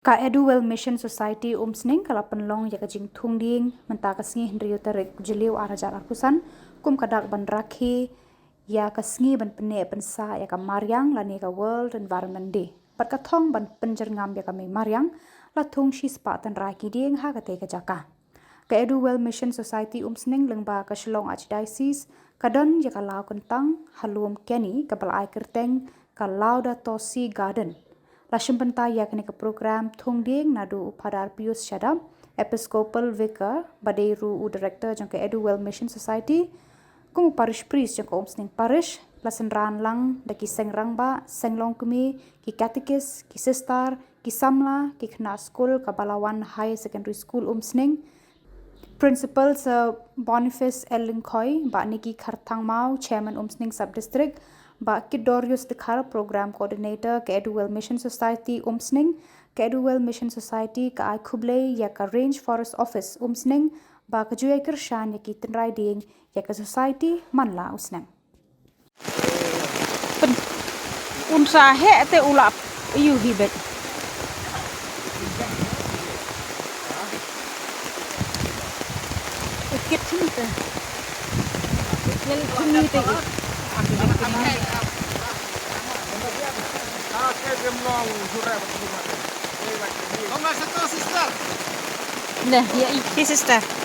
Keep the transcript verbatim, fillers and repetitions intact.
Ka Eduwell Mission Society Umsning ka la pynlong ïa ka jingthung dieng mynta ka sngi hynriew tarik Jylliew ar hajar arphew san kum ka dak ban rakhe ïa ka sngi ban pynneh pynsah ïa ka mariang lane ka World Environment Day. Bad ka thong ban pynjyrngam ïa ka mei mariang la thung shispah tynrai ki dieng ha katei ka jaka. Ka Eduwell Mission Society Umsning lyngba ka Shillong Archdiocese ka don ïa ka law kyntang ha lum Kenny kaba la ai kyrteng ka Laudato Si Garden. La shim bynta ïa kane ka program thung dieng naduh u Phadar Pius Shadap, Episcopal Vicar, ba dei ruh u Director jong ka Eduwell Mission Society, kum u Parish Priest jong ka Umsning Parish, la synran lang da ki seng rangbah, seng longkmie, ki katekis, ki sister, ki samla, ki khynnah skul ka Balawan Higher Secondary School Umsning, Principal Sir Boniface L Lyngkhoi, Bah Nicky Kharthangmaw, Chairman Umsning Sub District, Bah Kidorius Dkhar, Program Coordinator ka Eduwell Mission Society Umsning, ka Eduwell Mission Society ka ai khublei ïa ka Range Forest Office Umsning ba ka ju ïai kyrshan ïa ki tynrai dieng ïa ka society man la u snem. Pyn-, un sa heh te u la ïu hi beit. Ikit sini te. Lel sini te. Neh, ya, i, sister.